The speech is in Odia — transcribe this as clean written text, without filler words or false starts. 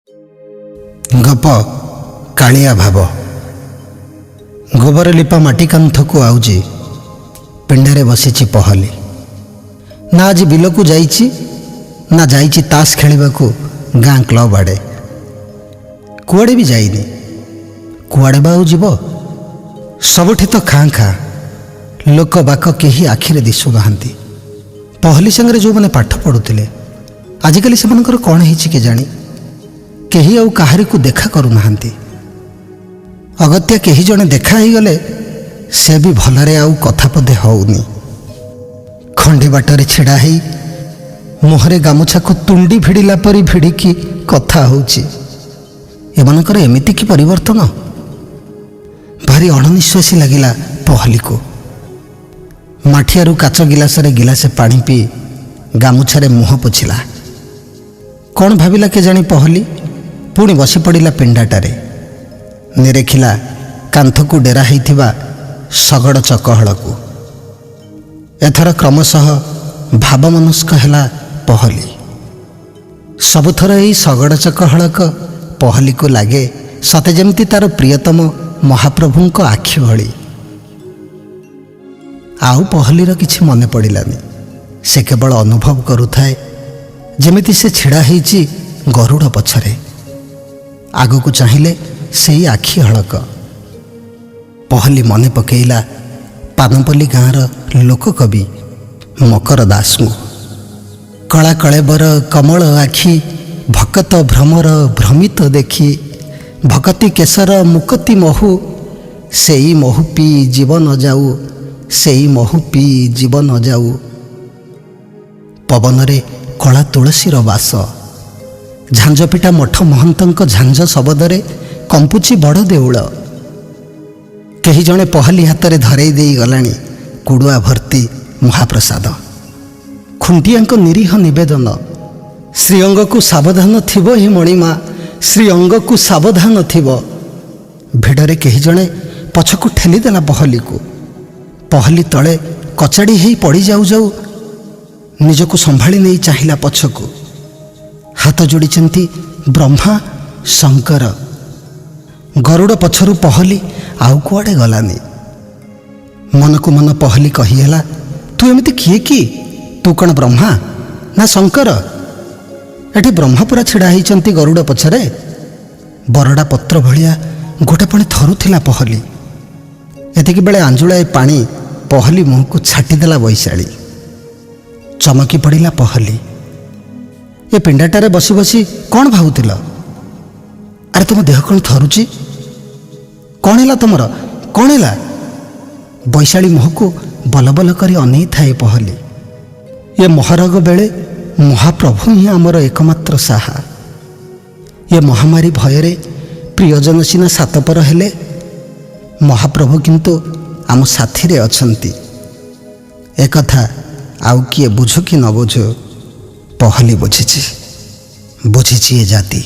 ଗପ କାଳିଆ ଭାବ। ଗୋବର ଲିପା ମାଟି କାନ୍ଥକୁ ଆଉଜି ପିଣ୍ଡାରେ ବସିଛି ପହଲି। ନା ଆଜି ବିଲକୁ ଯାଇଛି, ନା ଯାଇଛି ତାସ ଖେଳିବାକୁ ଗାଁ କ୍ଲବ ଆଡ଼େ। କୁଆଡ଼େ ବି ଯାଇନି। କୁଆଡ଼େ ବା ଆଉ ଯିବ? ସବୁଠି ତ ଖାଁ ଖାଁ, ଲୋକ ବାକ କେହି ଆଖିରେ ଦିଶୁନାହାନ୍ତି। ପହଲି ସାଙ୍ଗରେ ଯେଉଁମାନେ ପାଠ ପଢ଼ୁଥିଲେ, ଆଜିକାଲି ସେମାନଙ୍କର କ'ଣ ହେଇଛି କେଜାଣି, କେହି ଆଉ କାହାରିକୁ ଦେଖା କରୁନାହାନ୍ତି। ଅଗତ୍ୟା କେହି ଜଣେ ଦେଖା ହେଇଗଲେ ସେ ବି ଭଲରେ ଆଉ କଥା ପଦେ ହେଉନି। ଖଣ୍ଡେ ବାଟରେ ଛିଡ଼ା ହେଇ ମୁହଁରେ ଗାମୁଛାକୁ ତୁଣ୍ଡି ଭିଡ଼ିଲା ପରି ଭିଡ଼ିକି କଥା ହେଉଛି। ଏମାନଙ୍କର ଏମିତି କି ପରିବର୍ତ୍ତନ! ଭାରି ଅଣନିଶ୍ୱାସୀ ଲାଗିଲା ପହଲିକୁ। ମାଠିଆରୁ କାଚ ଗିଲାସରେ ଗିଲାସେ ପାଣି ପିଇ ଗାମୁଛାରେ ମୁହଁ ପୋଛିଲା। କ'ଣ ଭାବିଲା କେଜାଣି ପହଲି, ପୁଣି ବସି ପଡ଼ିଲା ପିଣ୍ଡାଟାରେ। ନିରେଖିଲା କାନ୍ଥକୁ ଡେରା ହେଇଥିବା ଶଗଡ଼ ଚକହଳକୁ। ଏଥର କ୍ରମଶଃ ଭାବମନସ୍କ ହେଲା ପହଲି। ସବୁଥର ଏଇ ଶଗଡ଼ ଚକହଳକ ପହଲିକୁ ଲାଗେ ସତେ ଯେମିତି ତାର ପ୍ରିୟତମ ମହାପ୍ରଭୁଙ୍କ ଆଖି ଭଳି। ଆଉ ପହଲିର କିଛି ମନେ ପଡ଼ିଲାନି। ସେ କେବଳ ଅନୁଭବ କରୁଥାଏ ଯେମିତି ସେ ଛିଡ଼ା ହେଇଛି ଗରୁଡ଼ ପଛରେ। ଆଗକୁ ଚାହିଁଲେ ସେଇ ଆଖି ହଳକ। ପହଲି ମନେ ପକେଇଲା ପାନପଲ୍ଲୀ ଗାଁର ଲୋକକବି ମକର ଦାସଙ୍କୁ। କଳା କଳେବର କମଳ ଆଖି, ଭକତ ଭ୍ରମର ଭ୍ରମିତ ଦେଖି, ଭକତି କେଶର ମୁକତି ମହୁ, ସେଇ ମହୁ ପିଇ ଜୀବନ ଯାଉ, ସେଇ ମହୁ ପିଇ ଜୀବନ ଯାଉ। ପବନରେ କଳା ତୁଳସୀର ବାସ। ଝାଞ୍ଜପିଟା ମଠ ମହନ୍ତଙ୍କ ଝାଞ୍ଜ ଶବଦରେ କମ୍ପୁଛି ବଡ଼ ଦେଉଳ। କେହି ଜଣେ ପହଲି ହାତରେ ଧରେଇ ଦେଇ ଗଲାଣି କୁଡ଼ୁଆ ଭର୍ତ୍ତି ମହାପ୍ରସାଦ। ଖୁଣ୍ଟିଆଙ୍କ ନିରୀହ ନିବେଦନ, ଶ୍ରୀଅଙ୍ଗକୁ ସାବଧାନ ଥିବ ହେ ମଣିମା, ଶ୍ରୀଅଙ୍ଗକୁ ସାବଧାନ ଥିବ। ଭିଡ଼ରେ କେହି ଜଣେ ପଛକୁ ଠେଲିଦେଲା ପହଲିକୁ। ପହଲି ତଳେ କଚାଡ଼ି ହେଇ ପଡ଼ି ଯାଉ ଯାଉ ନିଜକୁ ସମ୍ଭାଳି ନେଇ ଚାହିଁଲା ପଛକୁ। ହାତ ଯୋଡ଼ିଛନ୍ତି ବ୍ରହ୍ମା ଶଙ୍କର। ଗରୁଡ଼ ପଛରୁ ପହଲି ଆଉ କୁଆଡ଼େ ଗଲାନି। ମନକୁ ମନ ପହଲି କହିହେଲା, ତୁ ଏମିତି କିଏ କି? ତୁ କ'ଣ ବ୍ରହ୍ମା ନା ଶଙ୍କର? ଏଠି ବ୍ରହ୍ମା ପୁରା ଛିଡ଼ା ହେଇଛନ୍ତି ଗରୁଡ଼ ପଛରେ। ବରଡ଼ା ପତ୍ର ଭଳିଆ ଗୋଟେ ପୁଣି ଥରୁଥିଲା ପହଲି। ଏତିକି ବେଳେ ଆଞ୍ଜୁଳାଏ ପାଣି ପହଲି ମୁହଁକୁ ଛାଟିଦେଲା ବୈଶାଳୀ। ଚମକି ପଡ଼ିଲା ପହଲି। ଏ ପିଣ୍ଡାଟାରେ ବସି ବସି କ'ଣ ଭାବୁଥିଲ? ଆରେ ତୁମ ଦେହ କ'ଣ ଥରୁଛି? କ'ଣ ହେଲା ତୁମର? କ'ଣ ହେଲା? ବୈଶାଳୀ ମୁହଁକୁ ବଲବଲ କରି ଅନେଇଥାଏ ପହଲି। ଏ ମହରଗ ବେଳେ ମହାପ୍ରଭୁ ହିଁ ଆମର ଏକମାତ୍ର ସାହା। ଏ ମହାମାରୀ ଭୟରେ ପ୍ରିୟଜନ ସିନା ସାତପର ହେଲେ, ମହାପ୍ରଭୁ କିନ୍ତୁ ଆମ ସାଥିରେ ଅଛନ୍ତି। ଏକଥା ଆଉ କିଏ ବୁଝୁ କି ନ ବୁଝୁ, ପହଲି ବୁଝିଛି, ବୁଝିଛି ଏ ଜାତି।